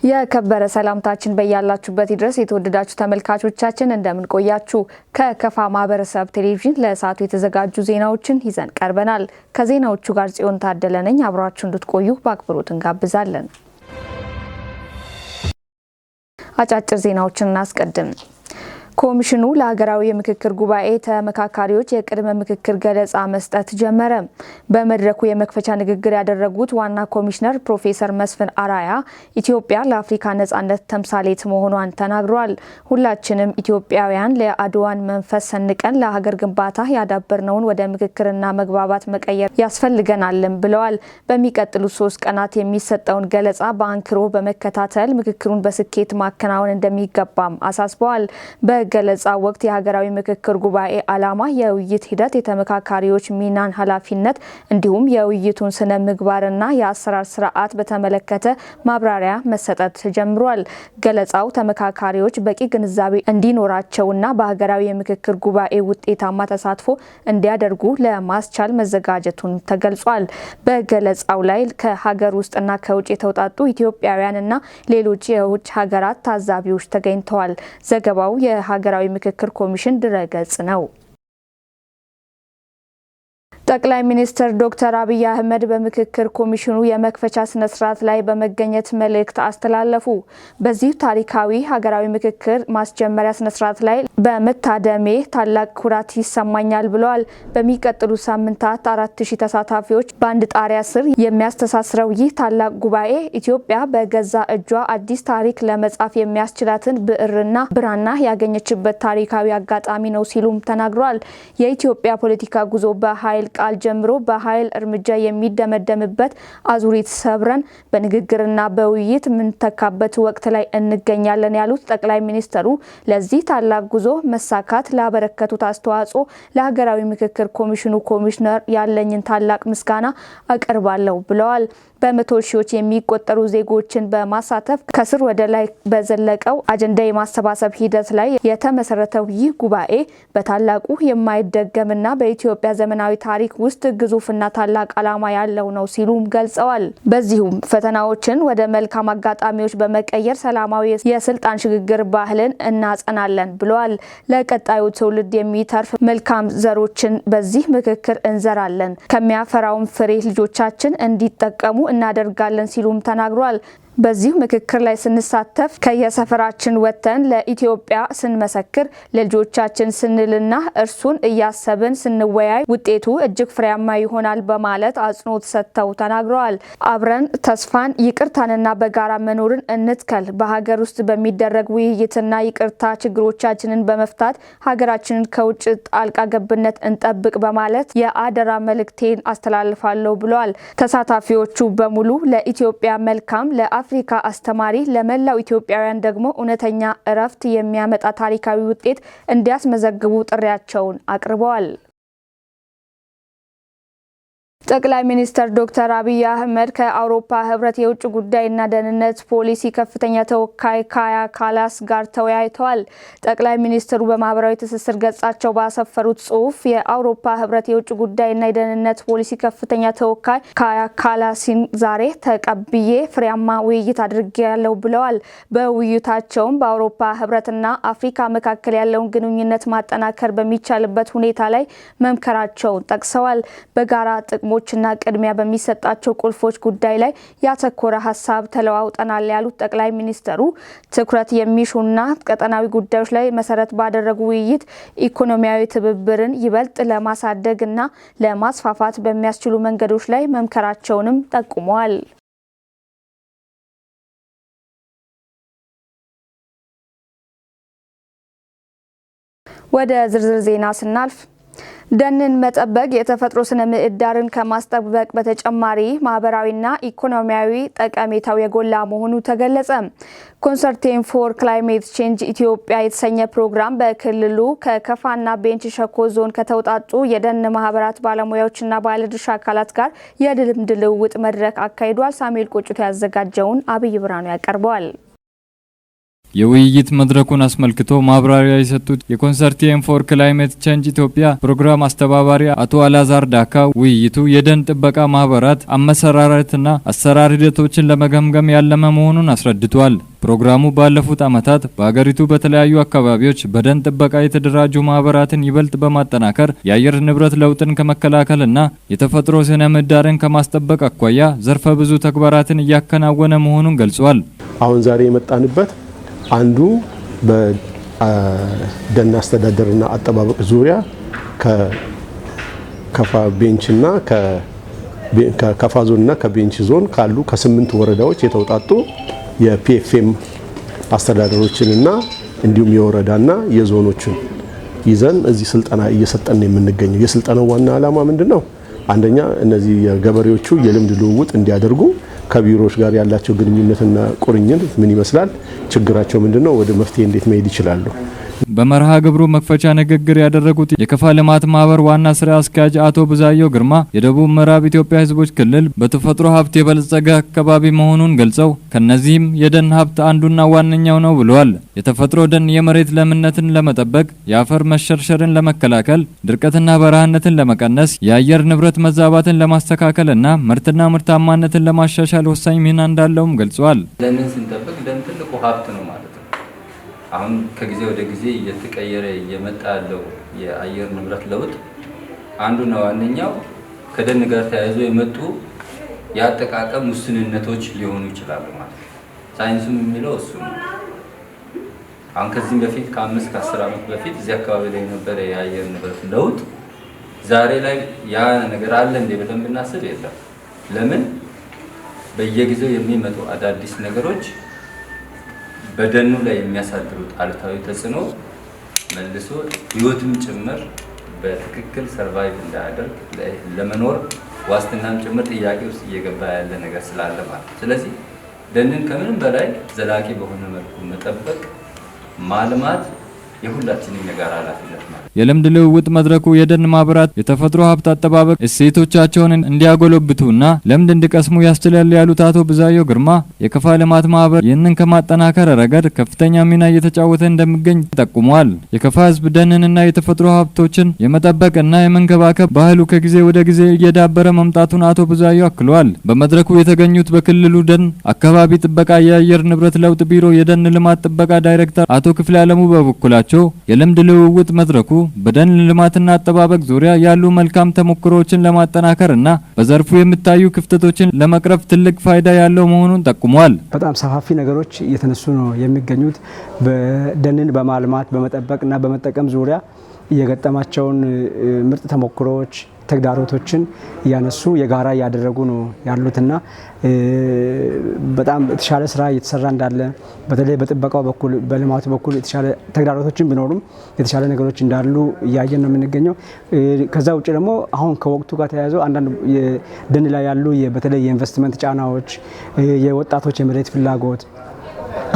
የከበረ ሰላምታችን በያላችሁበት ድረስ የተወደዳችሁ ተመልካቾቻችን፣ እንደምን ቆያችሁ? ከከፋ ማህበረሰብ ቴሌቪዥን ለሰዓቱ የተዘጋጁ ዜናዎችን ይዘን ቀርበናል። ከዜናዎቹ ጋር ጽዮን ታደለ ነኝ። አብራችሁ እንድትቆዩ በአክብሮት እንጋብዛለን። አጫጭር ዜናዎችን እናስቀድም። ኮሚሽኑ ለሀገራዊ የምክክር ጉባኤ ተመካካሪዎች የቅድመ ምክክር ገለጻ መስጠት ጀመረ። በመድረኩ የመክፈቻ ንግግር ያደረጉት ዋና ኮሚሽነር ፕሮፌሰር መስፍን አራያ ኢትዮጵያ ለአፍሪካ ነጻነት ተምሳሌት መሆኗን ተናግረዋል። ሁላችንም ኢትዮጵያውያን ለአድዋን መንፈስ ሰንቀን ለሀገር ግንባታ ያዳበርነውን ወደ ምክክርና መግባባት መቀየር ያስፈልገናልም ብለዋል። በሚቀጥሉት 3 ቀናት የሚሰጠውን ገለጻ በአንክሮ በመከታተል ምክክሩን በስኬት ማከናወን እንደሚገባም አሳስበዋል። በገለጻ ወቅት የሀገራዊ ምክክር ጉባኤ ዓላማ፣ የውይይት ሂደት፣ የተመካካሪዎች ሚናን፣ ኃላፊነት እንዲሁም የውይይቱን ስነ ምግባርና የአሰራር ስርዓት በተመለከተ ማብራሪያ መሰጠት ጀምሯል። ገለጻው ተመካካሪዎች በቂ ግንዛቤ እንዲኖራቸውና በሀገራዊ የምክክር ጉባኤ ውጤታማ ተሳትፎ እንዲያደርጉ ለማስቻል መዘጋጀቱን ተገልጿል። በገለጻው ላይ ከሀገር ውስጥና ከውጭ የተውጣጡ ኢትዮጵያውያንና ሌሎች የውጭ ሀገራት ታዛቢዎች ተገኝተዋል። ዘገባው የሀገራዊ ምክክር ኮሚሽን ድረገጽ ነው። ጠቅላይ ሚኒስትር ዶክተር አብይ አህመድ በምክክር ኮሚሽኑ የመክፈቻ ስነ ስርዓት ላይ በመገኘት መልእክት አስተላለፉ። በዚህ ታሪካዊ ሀገራዊ ምክክር ማስጀመሪያ ስነ ስርዓት ላይ በመታደሜ ታላቅ ኩራት ይሰማኛል ብለዋል። በሚቀጥሉት ሳምንታት 4000 ተሳታፊዎች በአንድ ጣሪያ ስር የሚያስተሳስረው ይህ ታላቅ ጉባኤ ኢትዮጵያ በገዛ እጇ አዲስ ታሪክ ለመጻፍ የሚያስችላትን ብዕርና ብራና ያገኘችበት ታሪካዊ አጋጣሚ ነው ሲሉም ተናግረዋል። የኢትዮጵያ ፖለቲካ ጉዞ በኃይል ቃል ጀምሮ በኃይል እርምጃ የሚደመደምበት አዙሪት ሰብረን በንግግርና በውይይት የምንተካበት ወቅት ላይ እንገኛለን ያሉት ጠቅላይ ሚኒስትሩ ለዚህ ታላቅ ጉዞ መሳካት ላበረከቱት አስተዋጽኦ ለሀገራዊ ምክክር ኮሚሽኑ ኮሚሽነር ያለኝን ታላቅ ምስጋና አቀርባለሁ ብለዋል። በመቶ ሺዎች የሚቆጠሩ ዜጎችን በማሳተፍ ከስር ወደ ላይ በዘለቀው አጀንዳ የማሰባሰብ ሂደት ላይ የተመሰረተው ይህ ጉባኤ በታላቁ የማይደገምና በኢትዮጵያ ዘመናዊ ታሪክ ውስጥ ግዙፍና ታላቅ ዓላማ ያለው ነው ሲሉም ገልጸዋል። በዚሁም ፈተናዎችን ወደ መልካም አጋጣሚዎች በመቀየር ሰላማዊ የስልጣን ሽግግር ባህልን እናጸናለን ብለዋል። ለቀጣዩ ትውልድ የሚተርፍ መልካም ዘሮችን በዚህ ምክክር እንዘራለን፣ ከሚያፈራውም ፍሬ ልጆቻችን እንዲጠቀሙ እናደርጋለን ሲሉም ተናግሯል። በዚሁ ምክክር ላይ ስንሳተፍ ከየሰፈራችን ወጥተን ለኢትዮጵያ ስንመሰክር፣ ለልጆቻችን ስንልና እርሱን እያሰብን ስንወያይ ውጤቱ እጅግ ፍሬያማ ይሆናል በማለት አጽንኦት ሰጥተው ተናግረዋል። አብረን ተስፋን፣ ይቅርታንና በጋራ መኖርን እንትከል። በሀገር ውስጥ በሚደረግ ውይይትና ይቅርታ ችግሮቻችንን በመፍታት ሀገራችንን ከውጭ ጣልቃ ገብነት እንጠብቅ በማለት የአደራ መልእክቴን አስተላልፋለሁ ብለዋል። ተሳታፊዎቹ በሙሉ ለኢትዮጵያ መልካም፣ ለአፍሪካ አስተማሪ፣ ለመላው ኢትዮጵያውያን ደግሞ እውነተኛ እረፍት የሚያመጣ ታሪካዊ ውጤት እንዲያስመዘግቡ ጥሪያቸውን አቅርበዋል። ጠቅላይ ሚኒስትር ዶክተር አብይ አህመድ ከአውሮፓ ህብረት የውጭ ጉዳይና ደህንነት ፖሊሲ ከፍተኛ ተወካይ ካያ ካላስ ጋር ተወያይተዋል። ጠቅላይ ሚኒስትሩ በማህበራዊ ትስስር ገጻቸው ባሰፈሩት ጽሁፍ የአውሮፓ ህብረት የውጭ ጉዳይና የደህንነት ፖሊሲ ከፍተኛ ተወካይ ካያ ካላሲን ዛሬ ተቀብዬ ፍሬያማ ውይይት አድርጌያለሁ ብለዋል። በውይይታቸውም በአውሮፓ ህብረትና አፍሪካ መካከል ያለውን ግንኙነት ማጠናከር በሚቻልበት ሁኔታ ላይ መምከራቸውን ጠቅሰዋል። በጋራ ጥቅሞችና ቅድሚያ በሚሰጣቸው ቁልፎች ጉዳይ ላይ ያተኮረ ሀሳብ ተለዋውጠናል ያሉት ጠቅላይ ሚኒስትሩ ትኩረት የሚሹና ቀጠናዊ ጉዳዮች ላይ መሰረት ባደረጉ ውይይት ኢኮኖሚያዊ ትብብርን ይበልጥ ለማሳደግ እና ለማስፋፋት በሚያስችሉ መንገዶች ላይ መምከራቸውንም ጠቁመዋል። ወደ ዝርዝር ዜና ስናልፍ፣ ደንን መጠበቅ የተፈጥሮ ስነ ምህዳርን ከማስጠበቅ በተጨማሪ ማህበራዊና ኢኮኖሚያዊ ጠቀሜታው የጎላ መሆኑ ተገለጸ። Consortium for Climate Change ኢትዮጵያ የተሰኘ ፕሮግራም በክልሉ ከከፋና ቤንች ሸኮ ዞን ከተውጣጡ የደን ማህበራት ባለሙያዎችና ባለድርሻ አካላት ጋር የልምድ ልውውጥ መድረክ አካሂዷል። ሳሙኤል ቆጭቶ ያዘጋጀውን አብይ ብርሃኑ ያቀርበዋል። የውይይት መድረኩን አስመልክቶ ማብራሪያ የሰጡት የ Consortium for Climate Change ኢትዮጵያ ፕሮግራም አስተባባሪ አቶ አላዛር ዳካ ውይይቱ የደን ጥበቃ ማህበራት አመሰራረትና አሰራር ሂደቶችን ለመገምገም ያለመ መሆኑን አስረድቷል። ፕሮግራሙ ባለፉት ዓመታት በአገሪቱ በተለያዩ አካባቢዎች በደን ጥበቃ የተደራጁ ማህበራትን ይበልጥ በማጠናከር የአየር ንብረት ለውጥን ከመከላከልና የተፈጥሮ ስነ ምህዳርን ከማስጠበቅ አኳያ ዘርፈ ብዙ ተግባራትን እያከናወነ መሆኑን ገልጿል። አሁን ዛሬ የመጣንበት አንዱ በደን አስተዳደርና አጠባበቅ ዙሪያ ከከፋ ቤንችና ከከፋ ዞንና ከቤንች ዞን ካሉ ከ8 ወረዳዎች የተውጣጡ የ PFM አስተዳደሮችንና እንዲሁም የወረዳና የዞኖችን ይዘን እዚህ ስልጠና እየሰጠን የምንገኘው። የስልጠናው ዋና ዓላማ ምንድነው? አንደኛ እነዚህ የገበሬዎቹ የልምድ ልውውጥ እንዲያደርጉ፣ ከቢሮዎች ጋር ያላቸው ግንኙነትና ቁርኝት ምን ይመስላል፣ ችግራቸው ምንድነው፣ ወደ መፍትሄ እንዴት መሄድ ይችላሉ። በመርሃ ግብሩ መክፈቻ ንግግር ያደረጉት የከፋ ልማት ማህበር ዋና ስራ አስኪያጅ አቶ ብዛየው ግርማ የደቡብ ምዕራብ ኢትዮጵያ ሕዝቦች ክልል በተፈጥሮ ሀብት የበለጸገ አካባቢ መሆኑን ገልጸው ከነዚህም የደን ሀብት አንዱና ዋነኛው ነው ብለዋል። የተፈጥሮ ደን የመሬት ለምነትን ለመጠበቅ፣ የአፈር መሸርሸርን ለመከላከል፣ ድርቀትና በረሃነትን ለመቀነስ፣ የአየር ንብረት መዛባትን ለማስተካከልና ምርትና ምርታማነትን ለማሻሻል ወሳኝ ሚና እንዳለውም ገልጸዋል። ደንን ስንጠብቅ ደን ትልቁ ሀብት ነው ማለት ነው። አሁን ከጊዜ ወደ ጊዜ እየተቀየረ እየመጣ ያለው የአየር ንብረት ለውጥ አንዱና ዋነኛው ከደን ጋር ተያይዞ የመጡ የአጠቃቀም ውስንነቶች ሊሆኑ ይችላሉ ማለት ነው። ሳይንሱም የሚለው እሱ ነው። አሁን ከዚህም በፊት ከ5 ከ10 ዓመት በፊት እዚህ አካባቢ ላይ የነበረ የአየር ንብረት ለውጥ ዛሬ ላይ ያ ነገር አለ እንዴ ብለን ብናስብ የለም። ለምን? በየጊዜው የሚመጡ አዳዲስ ነገሮች በደኑ ላይ የሚያሳድሩት አሉታዊ ተጽዕኖ መልሶ ሕይወትም ጭምር በትክክል survive እንዳያደርግ፣ ለመኖር ዋስትናም ጭምር ጥያቄ ውስጥ እየገባ ያለ ነገር ስላለ ማለት ነው። ስለዚህ ደንን ከምንም በላይ ዘላቂ በሆነ መልኩ መጠበቅ፣ ማልማት የሁላችንም የጋራ ኃላፊነት ማለት ነው። የልምድ ልውውጥ መድረኩ የደን ማህበራት የተፈጥሮ ሀብት አጠባበቅ እሴቶቻቸውን እንዲያጎለብቱና ልምድ እንዲቀስሙ ያስችላል ያሉት አቶ ብዛየው ግርማ የከፋ ልማት ማህበር ይህንን ከማጠናከር ረገድ ከፍተኛ ሚና እየተጫወተ እንደሚገኝ ጠቁመዋል። የከፋ ሕዝብ ደንንና የተፈጥሮ ሀብቶችን የመጠበቅና የመንከባከብ ባህሉ ከጊዜ ወደ ጊዜ እየዳበረ መምጣቱን አቶ ብዛየው አክለዋል። በመድረኩ የተገኙት በክልሉ ደን አካባቢ ጥበቃ የአየር ንብረት ለውጥ ቢሮ የደን ልማት ጥበቃ ዳይሬክተር አቶ ክፍሌ አለሙ በበኩላቸው የልምድ ልውውጥ መድረኩ በደን ልማትና አጠባበቅ ዙሪያ ያሉ መልካም ተሞክሮዎችን ለማጠናከርና በዘርፉ የሚታዩ ክፍተቶችን ለመቅረፍ ትልቅ ፋይዳ ያለው መሆኑን ጠቁመዋል። በጣም ሰፋፊ ነገሮች እየተነሱ ነው የሚገኙት። በደንን በማልማት፣ በመጠበቅና በመጠቀም ዙሪያ እየገጠማቸውን ምርጥ ተሞክሮዎች፣ ተግዳሮቶችን እያነሱ የጋራ እያደረጉ ነው ያሉትና በጣም የተሻለ ስራ እየተሰራ እንዳለ፣ በተለይ በጥበቃው በኩል፣ በልማቱ በኩል የተሻለ ተግዳሮቶችን ቢኖሩም የተሻለ ነገሮች እንዳሉ እያየን ነው የምንገኘው። ከዛ ውጭ ደግሞ አሁን ከወቅቱ ጋር ተያይዞ አንዳንድ ደን ላይ ያሉ በተለይ የኢንቨስትመንት ጫናዎች፣ የወጣቶች የመሬት ፍላጎት፣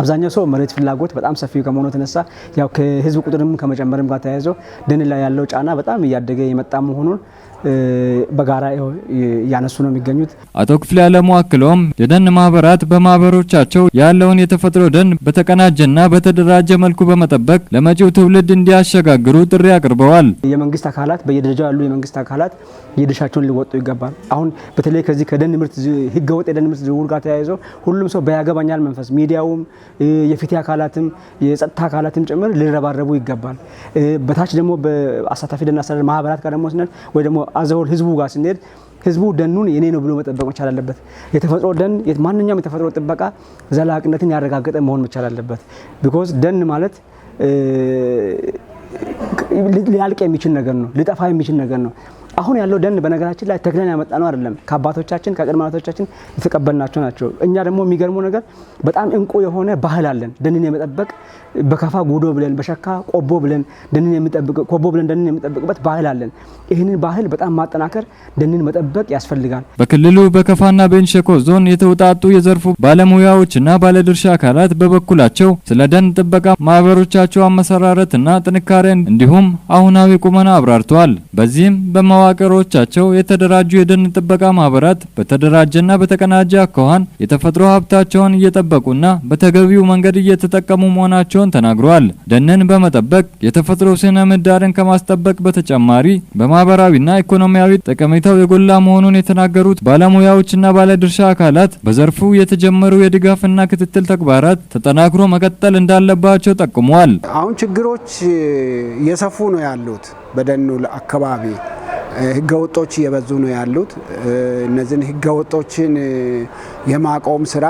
አብዛኛው ሰው መሬት ፍላጎት በጣም ሰፊ ከመሆኑ የተነሳ ያው ከህዝብ ቁጥርም ከመጨመርም ጋር ተያይዞ ደን ላይ ያለው ጫና በጣም እያደገ የመጣ መሆኑን በጋራ እያነሱ ነው የሚገኙት። አቶ ክፍሌ አለሙ አክለውም የደን ማህበራት በማህበሮቻቸው ያለውን የተፈጥሮ ደን በተቀናጀና በተደራጀ መልኩ በመጠበቅ ለመጪው ትውልድ እንዲያሸጋግሩ ጥሪ አቅርበዋል። የመንግስት አካላት፣ በየደረጃው ያሉ የመንግስት አካላት የድርሻቸውን ሊወጡ ይገባል። አሁን በተለይ ከዚህ ከደን ምርት ህገወጥ የደን ምርት ዝውውር ጋር ተያይዞ ሁሉም ሰው በያገባኛል መንፈስ ሚዲያውም፣ የፍትህ አካላትም፣ የጸጥታ አካላትም ጭምር ሊረባረቡ ይገባል። በታች ደግሞ በአሳታፊ ደን አስተዳደር ማህበራት ጋር ደግሞ ስንል ወይ ደግሞ as a whole ህዝቡ ጋር ስንሄድ ህዝቡ ደኑን የኔ ነው ብሎ መጠበቅ መቻል አለበት። የተፈጥሮ ደን፣ ማንኛውም የተፈጥሮ ጥበቃ ዘላቂነትን ያረጋገጠ መሆን መቻል አለበት። Because ደን ማለት ሊያልቅ የሚችል ነገር ነው፣ ሊጠፋ የሚችል ነገር ነው። አሁን ያለው ደን በነገራችን ላይ ተክለን ያመጣነው አይደለም። ከአባቶቻችን፣ ከቅድመ አያቶቻችን የተቀበልናቸው ናቸው። እኛ ደግሞ የሚገርመው ነገር በጣም እንቁ የሆነ ባህል አለን። ደንን የመጠበቅ፣ በከፋ ጉዶ ብለን፣ በሸካ ቆቦ ብለን ደንን የሚጠብቅ፣ ኮቦ ብለን ደንን የሚጠብቅበት ባህል አለን። ይህንን ባህል በጣም ማጠናከር፣ ደንን መጠበቅ ያስፈልጋል። በክልሉ በከፋና ቤንች ሸኮ ዞን የተውጣጡ የዘርፉ ባለሙያዎችና ባለድርሻ አካላት በበኩላቸው ስለ ደን ጥበቃ ማህበሮቻቸው አመሰራረትና ጥንካሬ እንዲሁም እንዲሁም አሁናዊ ቁመና አብራርተዋል። በዚህም በመዋቅሮቻቸው የተደራጁ የደን ጥበቃ ማህበራት በተደራጀና በተቀናጀ አኳኋን የተፈጥሮ ሀብታቸውን እየጠበቁና በተገቢው መንገድ እየተጠቀሙ መሆናቸውን ተናግረዋል። ደንን በመጠበቅ የተፈጥሮ ስነ ምህዳርን ከማስጠበቅ በተጨማሪ በማህበራዊና ኢኮኖሚያዊ ጠቀሜታው የጎላ መሆኑን የተናገሩት ባለሙያዎችና ባለድርሻ አካላት በዘርፉ የተጀመሩ የድጋፍና ክትትል ተግባራት ተጠናክሮ መቀጠል እንዳለባቸው ጠቁመዋል። አሁን ችግሮች እየሰፉ ነው ያሉት። በደኑ አካባቢ ህገወጦች እየበዙ ነው ያሉት። እነዚህን ህገወጦችን የማቆም ስራ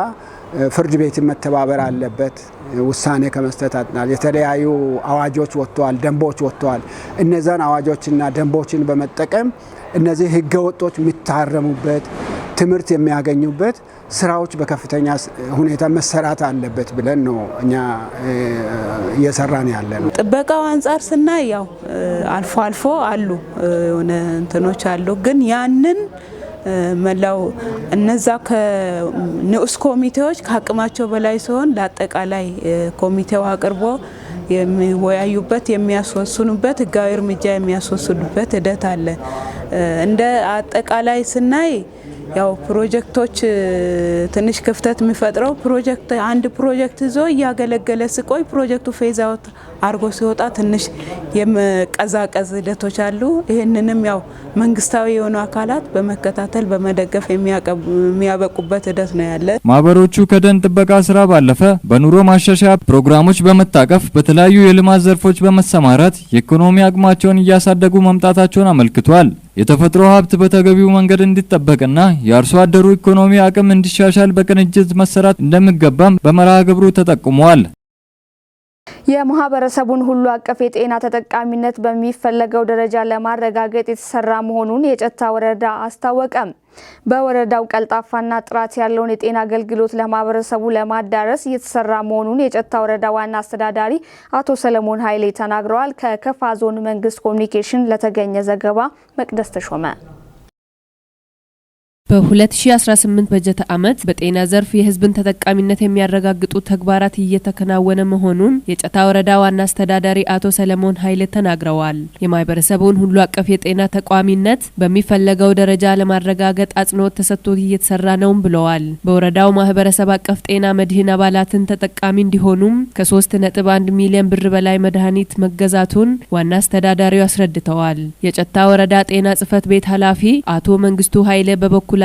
ፍርድ ቤትን መተባበር አለበት። ውሳኔ ከመስጠት አጥናል። የተለያዩ አዋጆች ወጥተዋል፣ ደንቦች ወጥተዋል። እነዛን አዋጆችና ደንቦችን በመጠቀም እነዚህ ህገወጦች የሚታረሙበት፣ ትምህርት የሚያገኙበት ስራዎች በከፍተኛ ሁኔታ መሰራት አለበት ብለን ነው እኛ እየሰራን ያለ ነው። ጥበቃው አንጻር ስናይ ያው አልፎ አልፎ አሉ የሆነ እንትኖች አሉ፣ ግን ያንን መላው እነዛ ከንዑስ ኮሚቴዎች ከአቅማቸው በላይ ሲሆን ለአጠቃላይ ኮሚቴው አቅርቦ የሚወያዩበት፣ የሚያስወስኑበት፣ ህጋዊ እርምጃ የሚያስወስዱበት ሂደት አለ። እንደ አጠቃላይ ስናይ ያው ፕሮጀክቶች ትንሽ ክፍተት የሚፈጥረው ፕሮጀክት አንድ ፕሮጀክት ይዞ እያገለገለ ሲቆይ ፕሮጀክቱ phase out አርጎ ሲወጣ ትንሽ የመቀዛቀዝ ሂደቶች አሉ። ይህንንም ያው መንግስታዊ የሆኑ አካላት በመከታተል በመደገፍ የሚያበቁበት ሂደት ነው ያለ። ማህበሮቹ ከደን ጥበቃ ስራ ባለፈ በኑሮ ማሻሻያ ፕሮግራሞች በመታቀፍ በተለያዩ የልማት ዘርፎች በመሰማራት የኢኮኖሚ አቅማቸውን እያሳደጉ መምጣታቸውን አመልክቷል። የተፈጥሮ ሀብት በተገቢው መንገድ እንዲጠበቅና የአርሶ አደሩ ኢኮኖሚ አቅም እንዲሻሻል በቅንጅት መሰራት እንደሚገባም በመርሃ ግብሩ ተጠቁሟል። የማህበረሰቡን ሁሉ አቀፍ የጤና ተጠቃሚነት በሚፈለገው ደረጃ ለማረጋገጥ የተሰራ መሆኑን የጨታ ወረዳ አስታወቀ። በወረዳው ቀልጣፋና ጥራት ያለውን የጤና አገልግሎት ለማህበረሰቡ ለማዳረስ እየተሰራ መሆኑን የጨታ ወረዳ ዋና አስተዳዳሪ አቶ ሰለሞን ኃይሌ ተናግረዋል። ከከፋ ዞን መንግስት ኮሚኒኬሽን ለተገኘ ዘገባ መቅደስ ተሾመ። በ2018 በጀት ዓመት በጤና ዘርፍ የህዝብን ተጠቃሚነት የሚያረጋግጡ ተግባራት እየተከናወነ መሆኑን የጨታ ወረዳ ዋና አስተዳዳሪ አቶ ሰለሞን ኃይሌ ተናግረዋል። የማህበረሰቡን ሁሉ አቀፍ የጤና ተቋሚነት በሚፈለገው ደረጃ ለማረጋገጥ አጽንኦት ተሰጥቶ እየተሰራ ነውም ብለዋል። በወረዳው ማህበረሰብ አቀፍ ጤና መድህን አባላትን ተጠቃሚ እንዲሆኑም ከ3.1 ሚሊዮን ብር በላይ መድኃኒት መገዛቱን ዋና አስተዳዳሪው አስረድተዋል። የጨታ ወረዳ ጤና ጽሕፈት ቤት ኃላፊ አቶ መንግስቱ ኃይሌ በበኩላቸው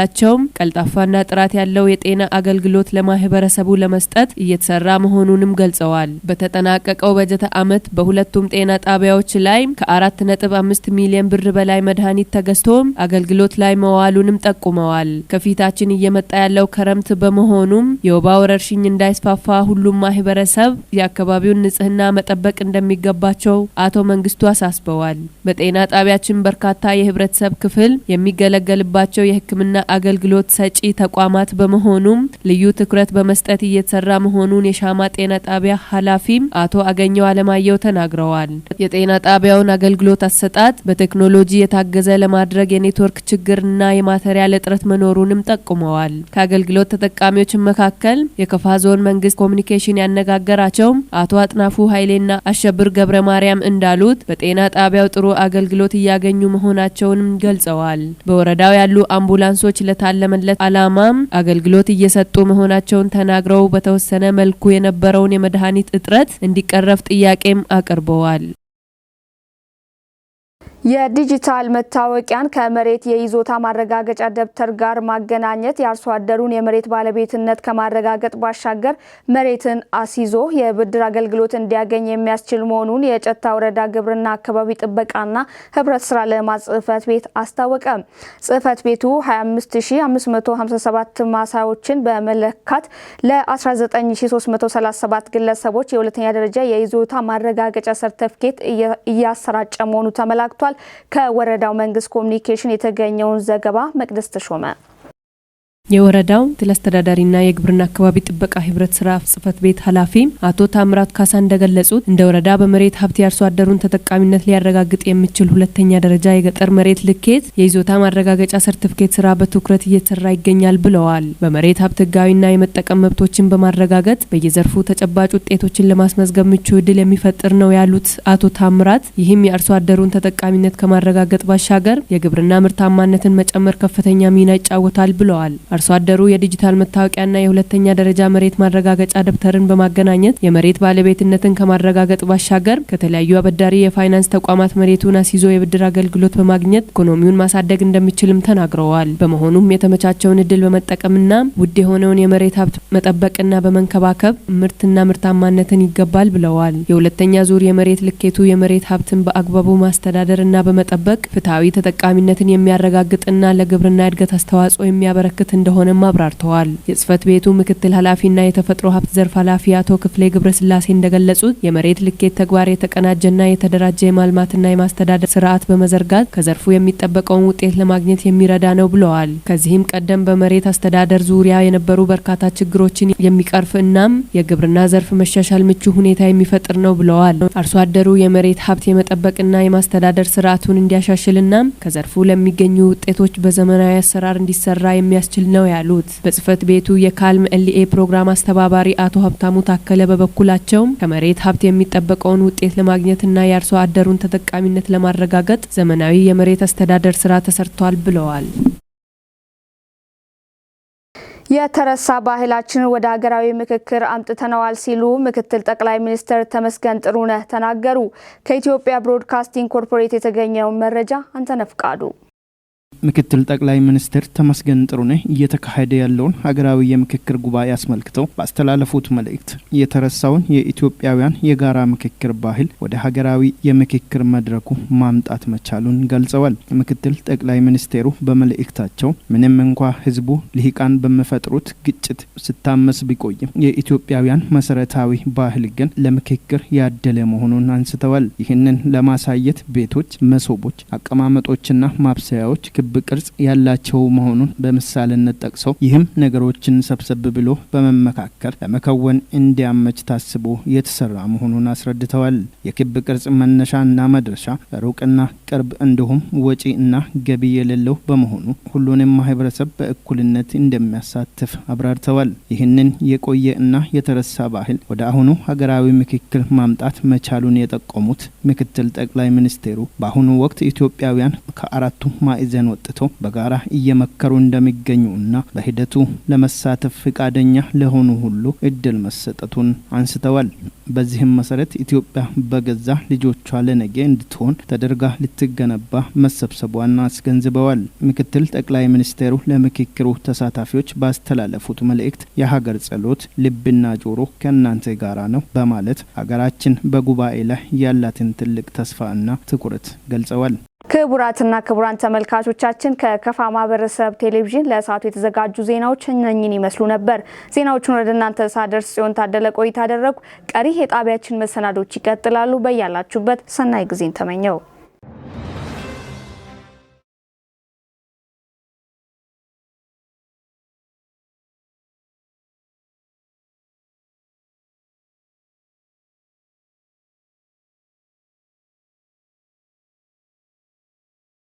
ቀልጣፋና ጥራት ያለው የጤና አገልግሎት ለማህበረሰቡ ለመስጠት እየተሰራ መሆኑንም ገልጸዋል። በተጠናቀቀው በጀት ዓመት በሁለቱም ጤና ጣቢያዎች ላይ ከ4.5 ሚሊዮን ብር በላይ መድኃኒት ተገዝቶ አገልግሎት ላይ መዋሉንም ጠቁመዋል። ከፊታችን እየመጣ ያለው ክረምት በመሆኑም የወባ ወረርሽኝ እንዳይስፋፋ ሁሉም ማህበረሰብ የአካባቢውን ንጽህና መጠበቅ እንደሚገባቸው አቶ መንግስቱ አሳስበዋል። በጤና ጣቢያችን በርካታ የህብረተሰብ ክፍል የሚገለገልባቸው የሕክምና አገልግሎት ሰጪ ተቋማት በመሆኑም ልዩ ትኩረት በመስጠት እየተሰራ መሆኑን የሻማ ጤና ጣቢያ ኃላፊም አቶ አገኘው አለማየሁ ተናግረዋል። የጤና ጣቢያውን አገልግሎት አሰጣጥ በቴክኖሎጂ የታገዘ ለማድረግ የኔትወርክ ችግርና የማቴሪያል እጥረት መኖሩንም ጠቁመዋል። ከአገልግሎት ተጠቃሚዎች መካከል የከፋ ዞን መንግስት ኮሚኒኬሽን ያነጋገራቸው አቶ አጥናፉ ኃይሌና አሸብር ገብረ ማርያም እንዳሉት በጤና ጣቢያው ጥሩ አገልግሎት እያገኙ መሆናቸውንም ገልጸዋል። በወረዳው ያሉ አምቡላንሶች ለታለመለት ዓላማም አገልግሎት እየሰጡ መሆናቸውን ተናግረው በተወሰነ መልኩ የነበረውን የመድኃኒት እጥረት እንዲቀረፍ ጥያቄም አቅርበዋል። የዲጂታል መታወቂያን ከመሬት የይዞታ ማረጋገጫ ደብተር ጋር ማገናኘት የአርሶ አደሩን የመሬት ባለቤትነት ከማረጋገጥ ባሻገር መሬትን አስይዞ የብድር አገልግሎት እንዲያገኝ የሚያስችል መሆኑን የጨታ ወረዳ ግብርና አካባቢ ጥበቃና ሕብረት ስራ ልማት ጽሕፈት ቤት አስታወቀ። ጽሕፈት ቤቱ 25557 ማሳዎችን በመለካት ለ19337 ግለሰቦች የሁለተኛ ደረጃ የይዞታ ማረጋገጫ ሰርተፍኬት እያሰራጨ መሆኑ ተመላክቷል። ከወረዳው መንግስት ኮሚኒኬሽን የተገኘውን ዘገባ መቅደስ ተሾመ። የወረዳው ምክትል አስተዳዳሪና የግብርና አካባቢ ጥበቃ ህብረት ስራ ጽህፈት ቤት ኃላፊ አቶ ታምራት ካሳ እንደገለጹት፣ እንደ ወረዳ በመሬት ሀብት የአርሶ አደሩን ተጠቃሚነት ሊያረጋግጥ የሚችል ሁለተኛ ደረጃ የገጠር መሬት ልኬት፣ የይዞታ ማረጋገጫ ሰርቲፊኬት ስራ በትኩረት እየተሰራ ይገኛል ብለዋል። በመሬት ሀብት ህጋዊና የመጠቀም መብቶችን በማረጋገጥ በየዘርፉ ተጨባጭ ውጤቶችን ለማስመዝገብ ምቹ እድል የሚፈጥር ነው ያሉት አቶ ታምራት፣ ይህም የአርሶ አደሩን ተጠቃሚነት ከማረጋገጥ ባሻገር የግብርና ምርታማነትን መጨመር ከፍተኛ ሚና ይጫወታል ብለዋል። አርሶ አደሩ የዲጂታል መታወቂያና የሁለተኛ ደረጃ መሬት ማረጋገጫ ደብተርን በማገናኘት የመሬት ባለቤትነትን ከማረጋገጥ ባሻገር ከተለያዩ አበዳሪ የፋይናንስ ተቋማት መሬቱን አስይዞ የብድር አገልግሎት በማግኘት ኢኮኖሚውን ማሳደግ እንደሚችልም ተናግረዋል። በመሆኑም የተመቻቸውን እድል በመጠቀምና ውድ የሆነውን የመሬት ሀብት መጠበቅና በመንከባከብ ምርትና ምርታማነትን ይገባል ብለዋል። የሁለተኛ ዙር የመሬት ልኬቱ የመሬት ሀብትን በአግባቡ ማስተዳደርና በመጠበቅ ፍትሐዊ ተጠቃሚነትን የሚያረጋግጥና ለግብርና እድገት አስተዋጽኦ የሚያበረክት እንደሆነም አብራርተዋል። የጽህፈት ቤቱ ምክትል ኃላፊና የተፈጥሮ ሀብት ዘርፍ ኃላፊ አቶ ክፍሌ ገብረስላሴ እንደገለጹት፣ የመሬት ልኬት ተግባር የተቀናጀና የተደራጀ የማልማትና የማስተዳደር ስርዓት በመዘርጋት ከዘርፉ የሚጠበቀውን ውጤት ለማግኘት የሚረዳ ነው ብለዋል። ከዚህም ቀደም በመሬት አስተዳደር ዙሪያ የነበሩ በርካታ ችግሮችን የሚቀርፍ እናም የግብርና ዘርፍ መሻሻል ምቹ ሁኔታ የሚፈጥር ነው ብለዋል። አርሶ አደሩ የመሬት ሀብት የመጠበቅና የማስተዳደር ስርዓቱን እንዲያሻሽልና ከዘርፉ ለሚገኙ ውጤቶች በዘመናዊ አሰራር እንዲሰራ የሚያስችል ነው ያሉት። በጽህፈት ቤቱ የ CALM LA ፕሮግራም አስተባባሪ አቶ ሀብታሙ ታከለ በበኩላቸው፣ ከመሬት ሀብት የሚጠበቀውን ውጤት ለማግኘትና የአርሶ አደሩን ተጠቃሚነት ለማረጋገጥ ዘመናዊ የመሬት አስተዳደር ስራ ተሰርቷል ብለዋል። የተረሳ ባህላችንን ወደ ሀገራዊ ምክክር አምጥተነዋል ሲሉ ምክትል ጠቅላይ ሚኒስትር ተመስገን ጥሩነህ ተናገሩ። ከኢትዮጵያ ብሮድካስቲንግ ኮርፖሬት የተገኘውን መረጃ አንተነህ ፍቃዱ። ምክትል ጠቅላይ ሚኒስትር ተመስገን ጥሩነህ እየተካሄደ ያለውን ሀገራዊ የምክክር ጉባኤ አስመልክተው ባስተላለፉት መልእክት፣ የተረሳውን የኢትዮጵያውያን የጋራ ምክክር ባህል ወደ ሀገራዊ የምክክር መድረኩ ማምጣት መቻሉን ገልጸዋል። ምክትል ጠቅላይ ሚኒስቴሩ በመልእክታቸው፣ ምንም እንኳ ሕዝቡ ልሂቃን በሚፈጥሩት ግጭት ስታመስ ቢቆይም የኢትዮጵያውያን መሰረታዊ ባህል ግን ለምክክር ያደለ መሆኑን አንስተዋል። ይህንን ለማሳየት ቤቶች፣ መሶቦች፣ አቀማመጦችና ማብሰያዎች ክብ ቅርጽ ያላቸው መሆኑን በምሳሌነት ጠቅሰው፣ ይህም ነገሮችን ሰብሰብ ብሎ በመመካከር ለመከወን እንዲያመች ታስቦ የተሰራ መሆኑን አስረድተዋል። የክብ ቅርጽ መነሻና መድረሻ፣ ሩቅና ቅርብ እንዲሁም ወጪ እና ገቢ የሌለው በመሆኑ ሁሉንም ማህበረሰብ በእኩልነት እንደሚያሳትፍ አብራርተዋል። ይህንን የቆየ እና የተረሳ ባህል ወደ አሁኑ ሀገራዊ ምክክር ማምጣት መቻሉን የጠቆሙት ምክትል ጠቅላይ ሚኒስቴሩ፣ በአሁኑ ወቅት ኢትዮጵያውያን ከአራቱ ማዕዘን ወጥተው በጋራ እየመከሩ እንደሚገኙ እና በሂደቱ ለመሳተፍ ፍቃደኛ ለሆኑ ሁሉ እድል መሰጠቱን አንስተዋል። በዚህም መሰረት ኢትዮጵያ በገዛ ልጆቿ ለነገ እንድትሆን ተደርጋ ልትገነባ መሰብሰቧን አስገንዝበዋል። ምክትል ጠቅላይ ሚኒስቴሩ ለምክክሩ ተሳታፊዎች ባስተላለፉት መልእክት፣ የሀገር ጸሎት፣ ልብና ጆሮ ከእናንተ ጋራ ነው በማለት ሀገራችን በጉባኤ ላይ ያላትን ትልቅ ተስፋና ትኩረት ገልጸዋል። ክቡራትና ክቡራን ተመልካቾቻችን፣ ከከፋ ማህበረሰብ ቴሌቪዥን ለሰዓቱ የተዘጋጁ ዜናዎች እነኝን ይመስሉ ነበር። ዜናዎቹን ወደ እናንተ ሳደርስ ጽዮን ታደለ ቆይታ አደረጉ። ቀሪ የጣቢያችን መሰናዶች ይቀጥላሉ። በያላችሁበት ሰናይ ጊዜን ተመኘሁ።